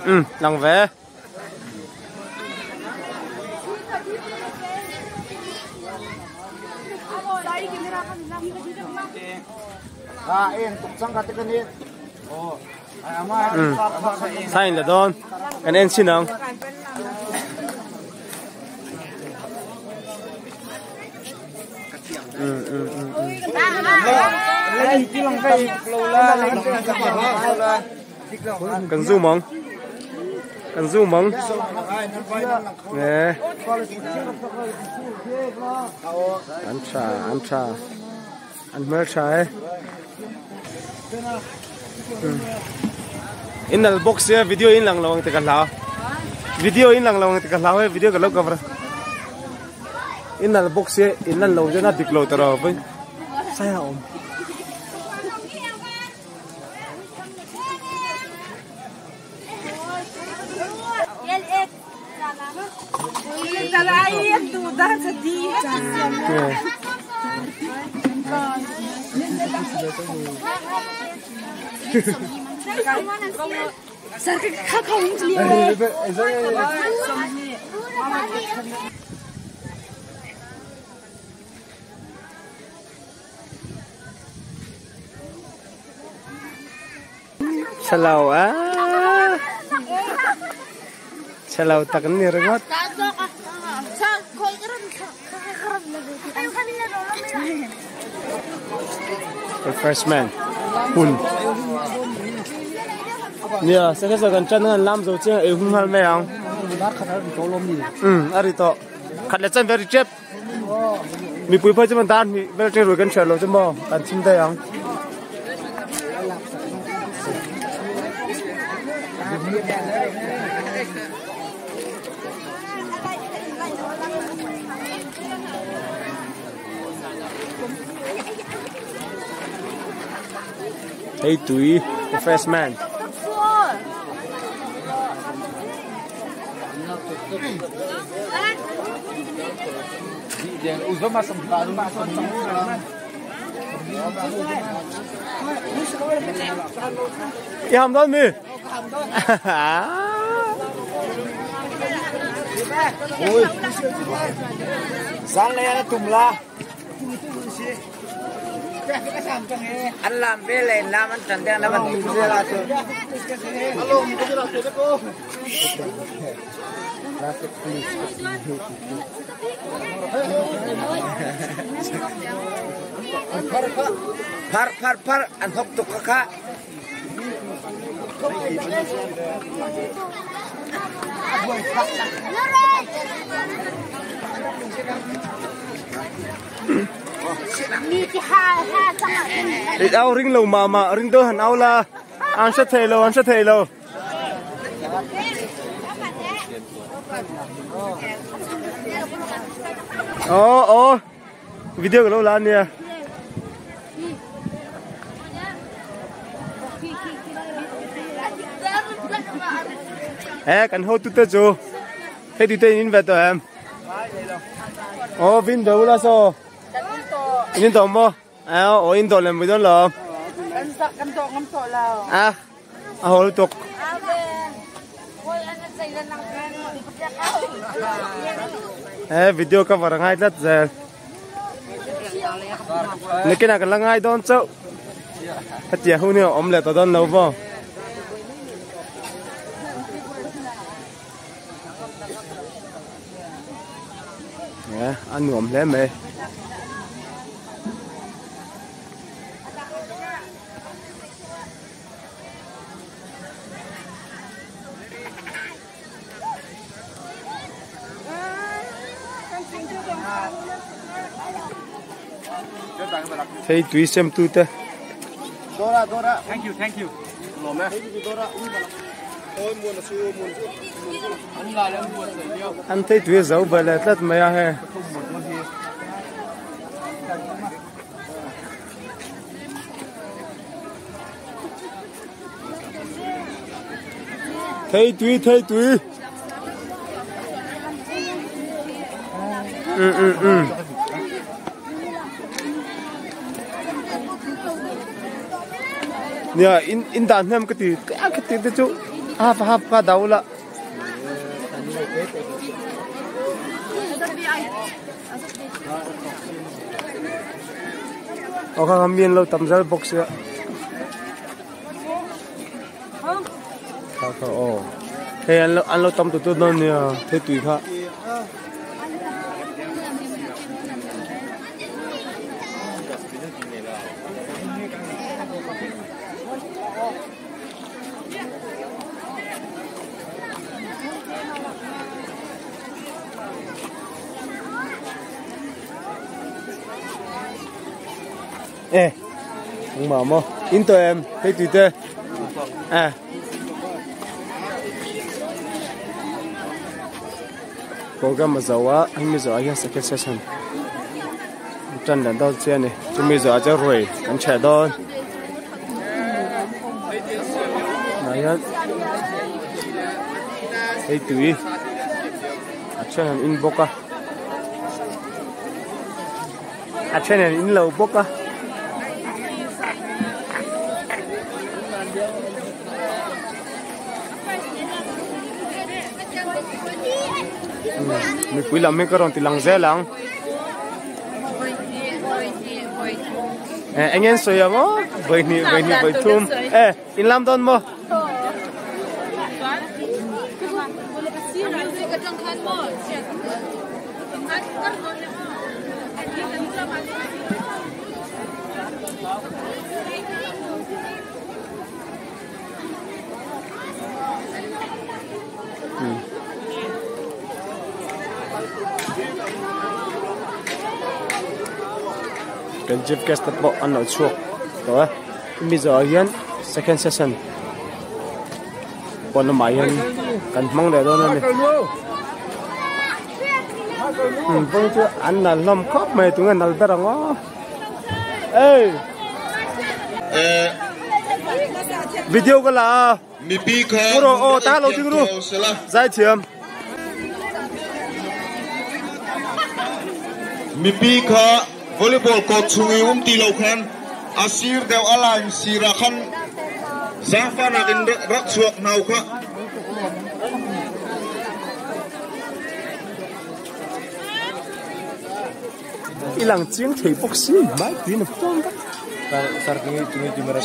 Um lang ve. Sign la dawn kan en chin ang. Kan zoom ang. Kan zoom ang. Nè. An tha, an tha. An hmel tha e. In al box sia video in lang lo ang te ka hlau. Video in lang lo ang te ka hlau e video ka lo cover. In al box sia in lan lo na dik lo taro voi. Sai a om. Chhelo a chhelo tak an ni ringawt. Refreshment hun nia se kha kan chan an lam zo che ei hung hal mai ang um a ri tawh khat leh chan very chep mipui phei chu man tan hnih vel ṭe rui kan hriat lo chu maw kan chim daih ang. Hei tui refreshment. I ham dawn mi? Zan lei ah na tum la. An lam ve le lam an ṭan deng na van tum zel ahcun. Phar phar phar an hok tuk khakha. It au ring lo mah mah ring deuh han au la an hre thei lo an hre thei lo. Aw aw video ka lo la ania. Eh kan hotu te chu hei ti te in ve tawh em? Aw vin ve ula saw. In in tawh maw? Aw in tawh lem mai dawn lo. A a haw lutuk. Eh video cover a ngai tlat zel. Nakinah kan la ngai dawn chauh. Hetiang hun hi a awm leh tawh dawn lo maw? Eh, a nuam hle mai. Thei tui sem tu te. Thank you, thank you. An thei tui a zo ve leh tlat mai a he. Thei tui thei tui. Um um um. Nia in in dan hnem ka ti ka ti te chu. Half half kha dah ula. Aw kha kha mi an lo tam zel bawk sia. Kha kha aw. Hei an lo an lo tam tut tut dawn nia thei tui kha. E engmah maw in tawh em hei tui te e program a zo a hemi zawh ah hian second session tan leh dawn chian a ni chumi zawh ah chuan ruai kan chheh dawn tunah hian hei tui a then an in bawk a a then an in lo bawk a. Mipui lam hi ka rawn ti lang zel ang. Eng nge an sawi ang aw? Vawihnih, vawihnih, vawithum. E, in lam dawn maw? Kan chief guest te pawh an lo chhuak tawh a hemi zawhah hian second session pawn lamah hian kan hmang leh dawn a ni vawng chu an nal hlawm khawp mai tunge nal ber ang aw. Ey. Video ka la a. Mipi kha Ru aw ta lo ding ru. Zai thiam. Mipi kha volleyball court chung i um ti lo khan a sir deuh a line sir ah khan zaangfahnak in rak chuak hna u khah. I lang chiang thei bawk si mai tui na pawm vek.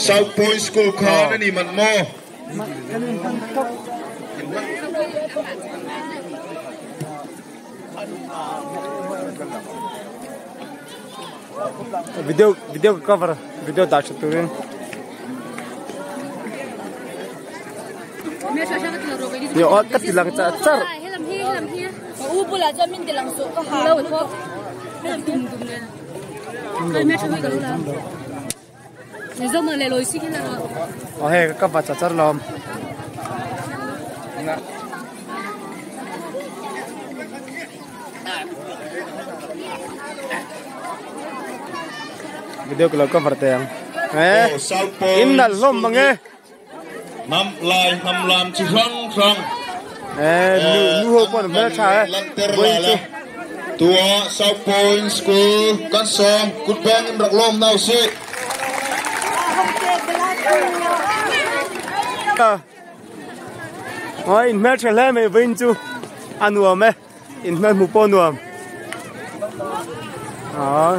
South Point School kha na ni manh maw? Video video ka cover video dah tha turin. Yo ka ti lang char char. Aw hei ka va char char lawm. Video ka lo cover teh ang. Eh, in nalh hlawm mang e. Hnam lai hnam lam chi hrang hrang. Eh, nu nu ho pawh an hmel tha e. Lanter la le. Tua South Point School kan sawm kut beng in rak lawm nau si. Oi, in hmel tha hle mai vawiin chu a nuam e. In hmel hmuh pawh nuam. Aa.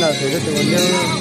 nalh thei lutuk a nia.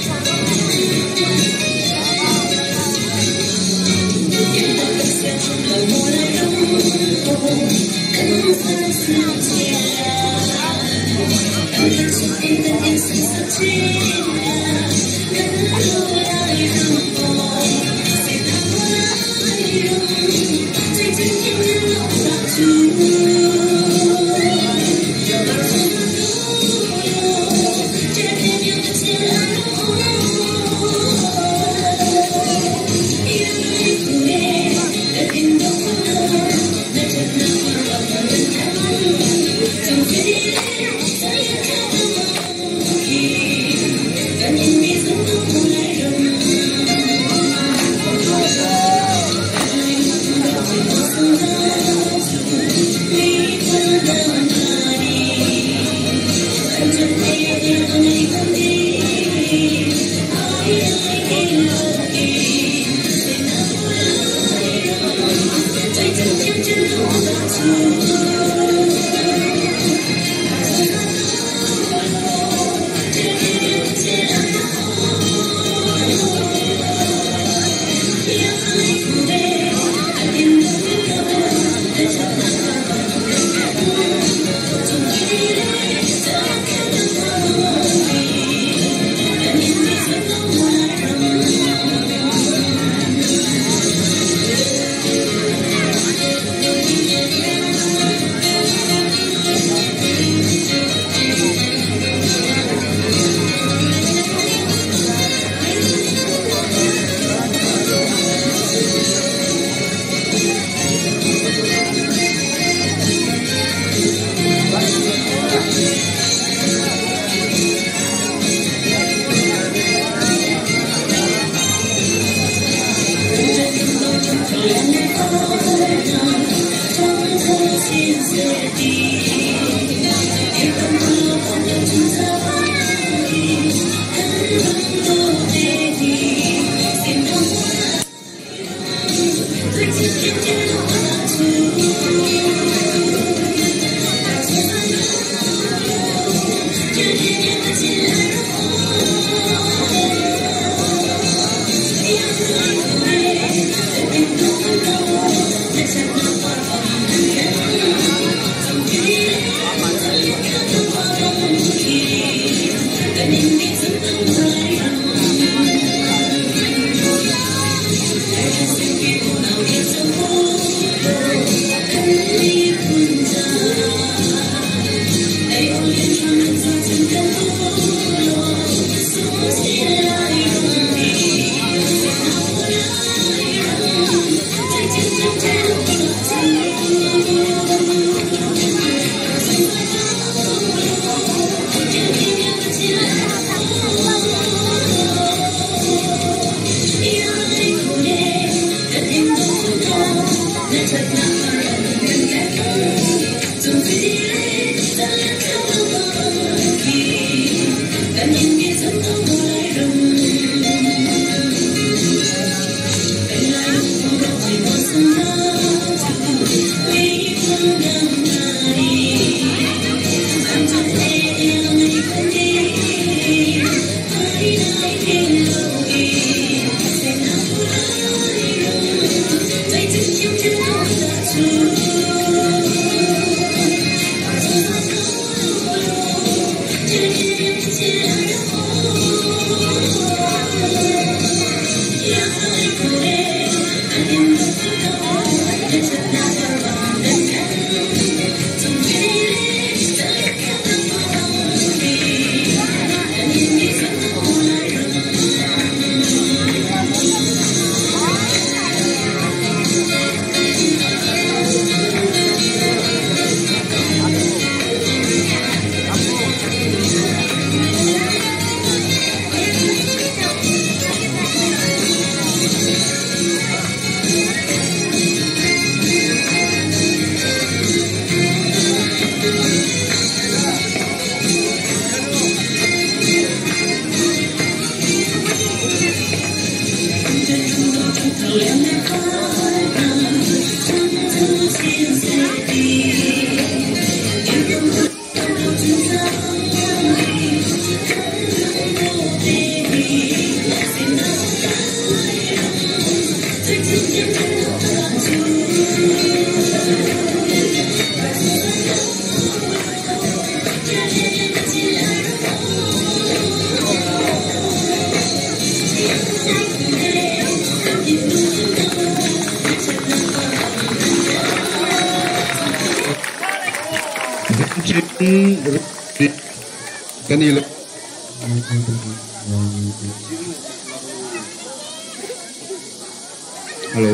Hello.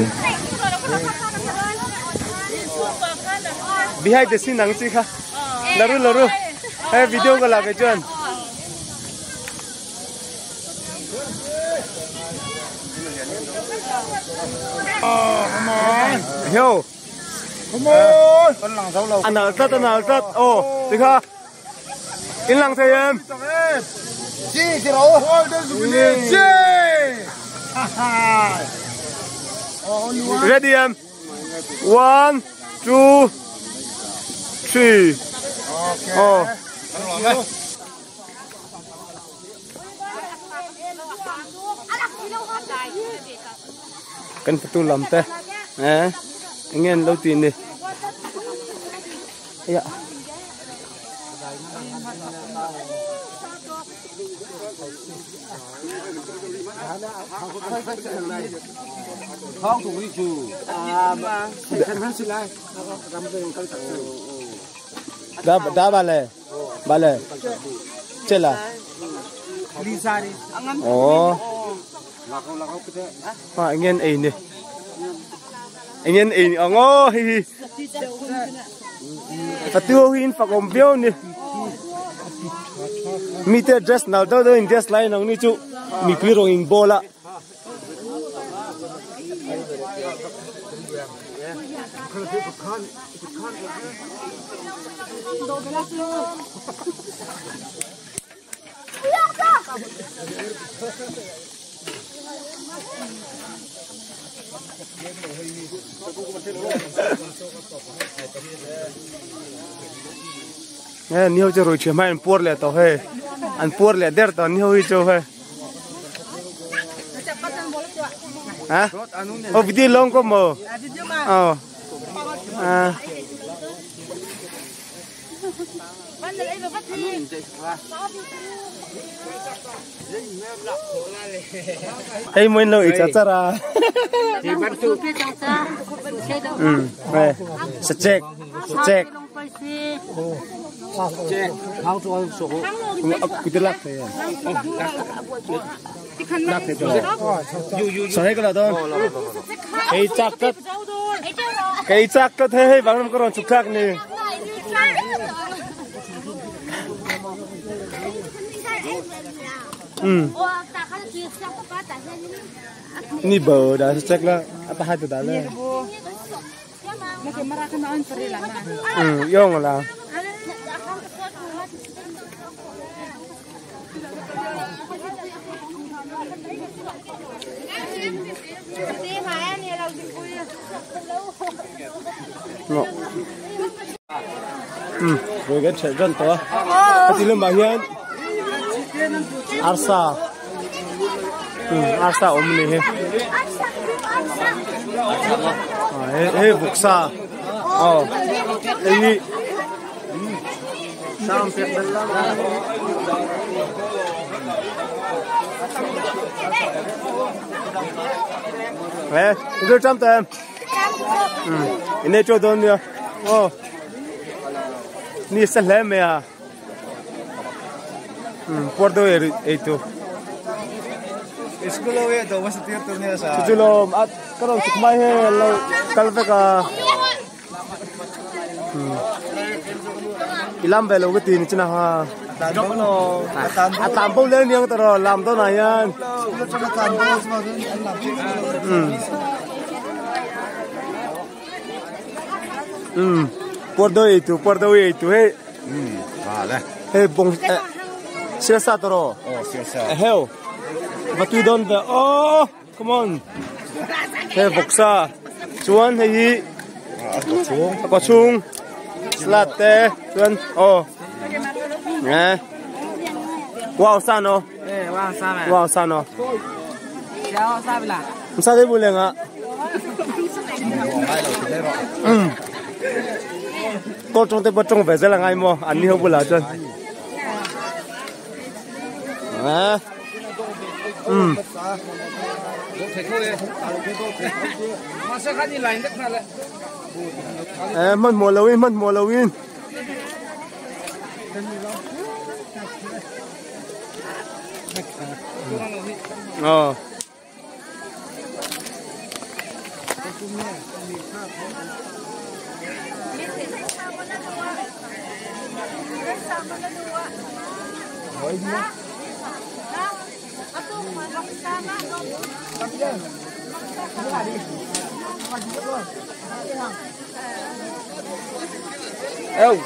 Behind the scene ang chi kha. Laru laru. He video ka la ke chuan. Oh, come on. Yo. Come on. Kan lang zo lo. Anal tlat anal tlat. Oh, tikha. In lang thei em. Chi chi ro. Chi. Ready em. 1 2 3. Oh. Kan patu lam te. Eh. Ngen lo tin ni. Ya. Da da bale. Bale. Chela. Oh. À, ngen ei ni. Ngen ei ni ango hi hi. Patu hin fakom viau ni. Mi te dress nal do do in dress lai nang ni chu mi pui rong in bola. Nè, nhiều cho rồi chuyện mai ăn puor lẹ tao he, ăn puor lẹ der tao nhiều hi cho he. Hả? Ô video long có mờ. Ờ. À. Hey, mình lo ít chả ra. Ừ, này, check, check. Cái chắc cái thế bằng năm con chụp khác nè. Ừ. Ni bờ đã check là apa hai tu dah lah. Ừ, yong là. No. Ừ, rồi cái chuyện rất to. Cái gì lên bảo hiểm? Arsa. Ừ, arsa ôm này he. He he buksa. Ờ. Ini. Ê, tôi trăm tiền. Ừ, ini cho tôi nữa. Ờ. Ni sẽ lấy mẹ à. Ừ, Porto itu. School we do masa tiap tu ni sa. Chulo at karon sukmai he lo kalveka. Ilam ve lo ke tin china ha. Atam bo le niang taro lam to na yan. Porto itu, Porto itu he. Vale. He bong siasa taro. Oh, siasa. Hell. But we don't oh, come on. He boksa. Chuan hei có chung. Latte chuan. Oh. Nè. Wow sa no. Eh, wow sa mà. Wow sa no. Wow sa bila. Sao thế bù liền ạ? Ừ. Tôi trong tay bắt trong về sẽ là ngay mò, ăn đi không bù là chân. À. Um. Eh man mo lo in man mo lo in. Ờ. Eu.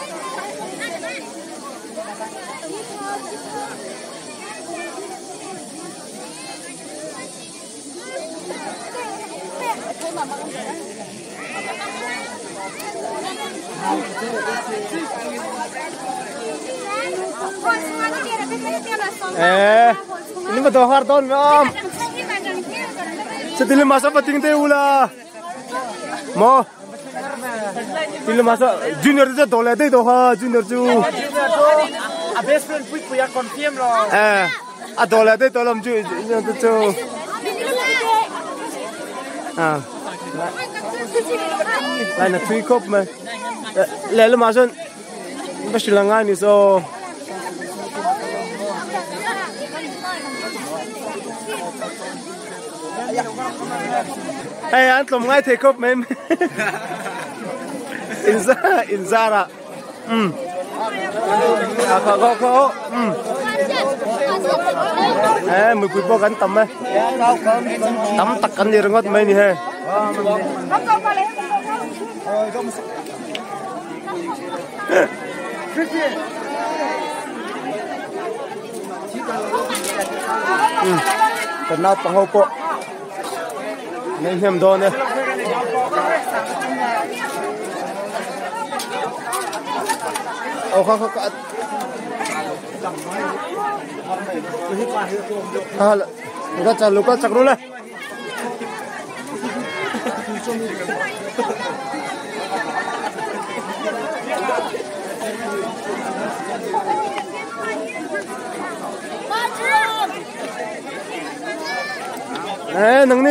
Eh, ini mah dohar don om. Setil masa pating te ula. Mo. Til masa junior chu dole dei do ha junior chu. A best friend pui pui a confirm lo. Eh, a dole dei to lam chu junior chu. À. Lại là three cup mà. Lẹ là mà sơn. Bác sĩ là ngay ni so. Hey, anh tụm ngay thầy cốp mềm. Inza, inzara. À, khó, khó, Eh, mùi quỳ bò gắn tầm ấy. Tắm tắc cắn đi rồi ngót mấy nè he. Cần nào bằng hậu bộ. Nên hiểm đồ nè. Ô không không có. À, luka chak rồi. Ê, nang ni,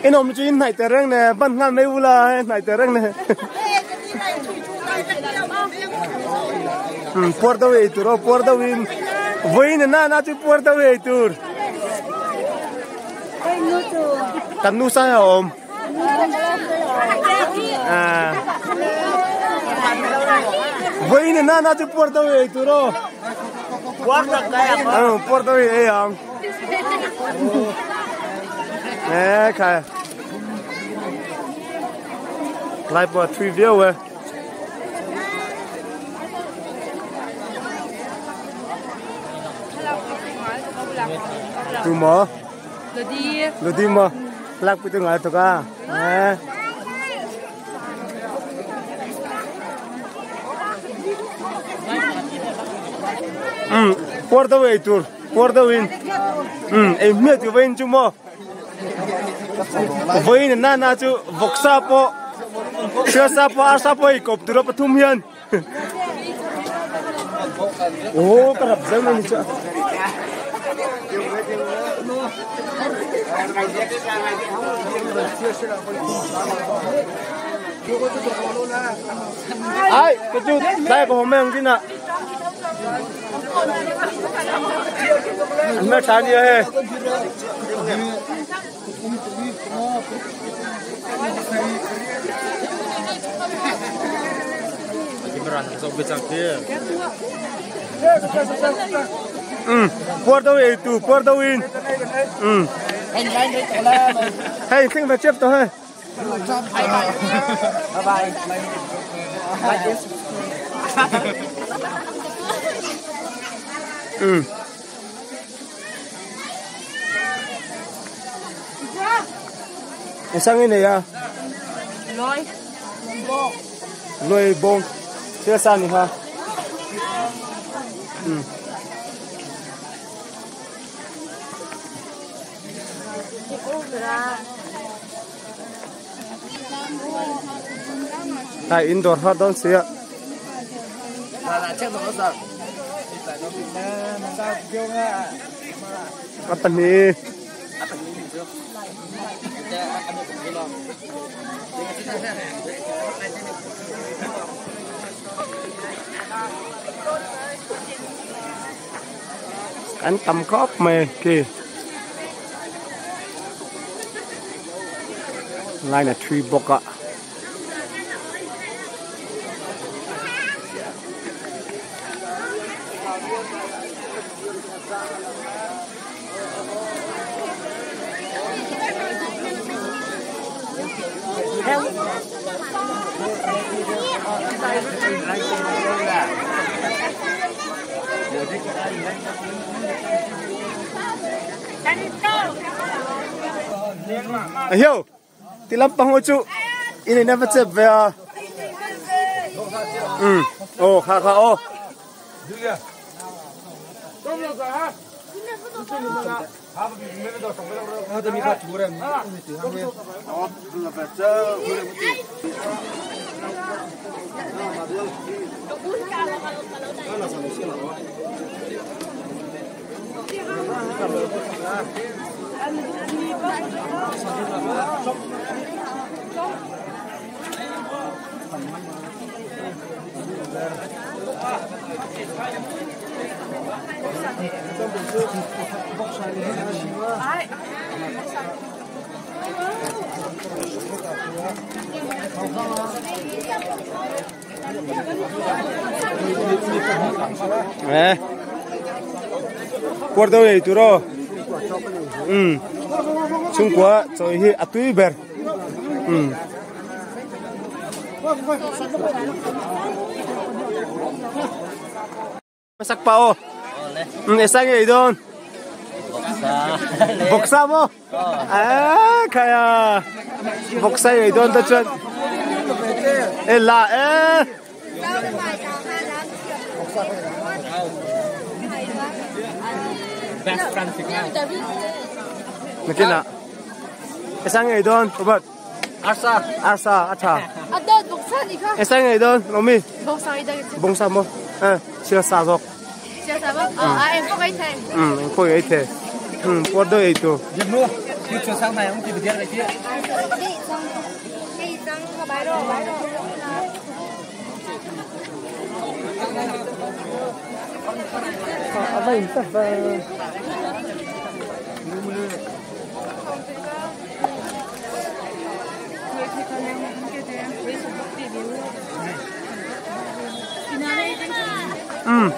in om chu in nai tereng nè, ban ngan mai ula, nai tereng nè. Puerto Veitur, oh Puerto Win. Win na na chu Puerto Veitur. Kan nu sai om. À. Win na na chu Puerto Veitur oh. Puerto Puerto Veitur. Nè khai. Lại bỏ three view ấy. Tu mò. Lodi mò. Lạc bị tôi ngại tôi cả. Nè. Puerto Veitur, Puerto Win. Em mẹ thì Win chú mò. Win na na chú vọc sapo, sửa sapo, ar sapo i cọp từ đó pathum hiền. Ô, cái đập dây này chứ. Ai, cái chú đây có hôm nay không chứ nè. Mẹ chán gì hết. Puerto Veitur, Puerto Win. Hey, think về chép tôi. Bye bye. Sang cái này à? Lôi. Lôi bông. Chưa sang nữa hả? Tại indoor hot don xia. Apa ni? An tam khawp mai khi line a thui bawk a. Hiu ti lampang ho chu in in va chep ve a um ô kha kha ô Eh. Quar đâu vậy tụi rồi. Ừ. Trung Quốc rồi hi à túi bẹt. Ừ. Masak pa o. Isang ei don. Boksa mo. Ah, kaya boksa ei don ta chuan. E la e. Nakina. Isang ei don, Robert. Arsa, arsa, atha. Ada boksa ni kha. Isang ei don, Romi. Boksa ei da. Bongsa mo. Eh, sila sa zok. Sila sa mo? Ah, em có cái thề. Ừ, em có cái thề. Ừ, có đôi ấy tu. Dịp luôn. Đi chiều sang này ông chỉ được cái kia. Ừ.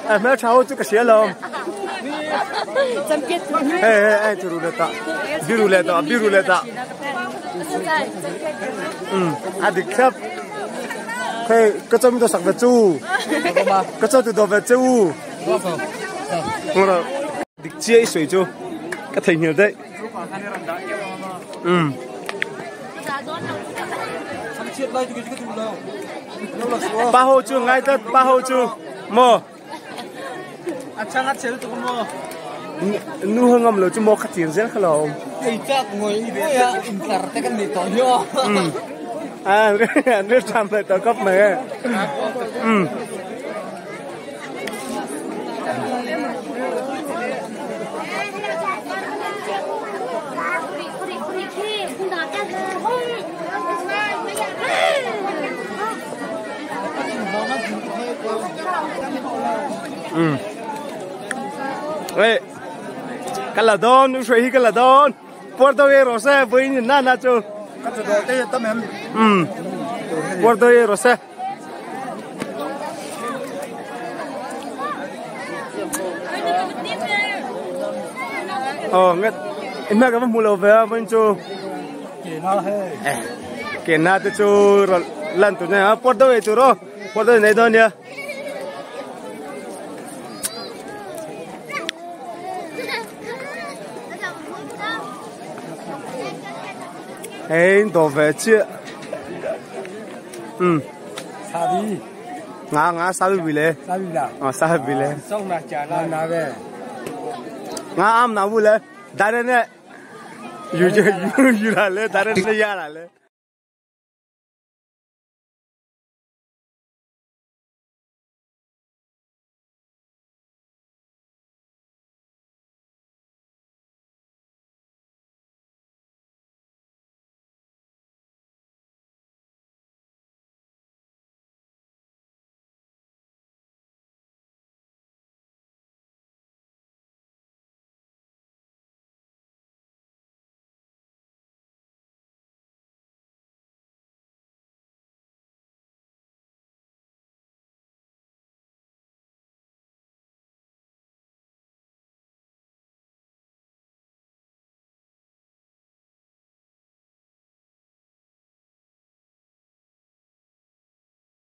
Em mới cháu chứ cái xe lông. Ê ê ê, chú lệ ta, biru lệ ta, biru lệ ta. Ừ, à được khắp. Thế cái chỗ mình tôi sạc về chú, cái chỗ tôi đổ về chú. Đúng rồi. Được chia sủi chú, cái thằng nhiều đấy. Ừ. Ba hồ chú ngay tất, ba hồ chú, mò. Nu hương ngầm lẩu chú mò khát tiền rất là lâu. À, nước chăm lại tao cấp mày. Ừ. Ừ. Ê, cái là đón, nu suy cái là đón. Puerto Rico với na na chú. Ừ. Puerto Rico. Ờ, nghe, em cái mua lẩu về bên chú. Cái na thì chú lần tụi này, Puerto Rico chú rồi, Puerto này đó nhá. Ê, đồ về chưa? Ừ. Sabi. Ngã ngã sabi bị lệ. Sabi là. Ờ, sabi bị lệ. Xong là trả lại nào về. Ngã am nào vui lệ. Đại nè. Yu yu yu là lệ, đại nè ya là lệ.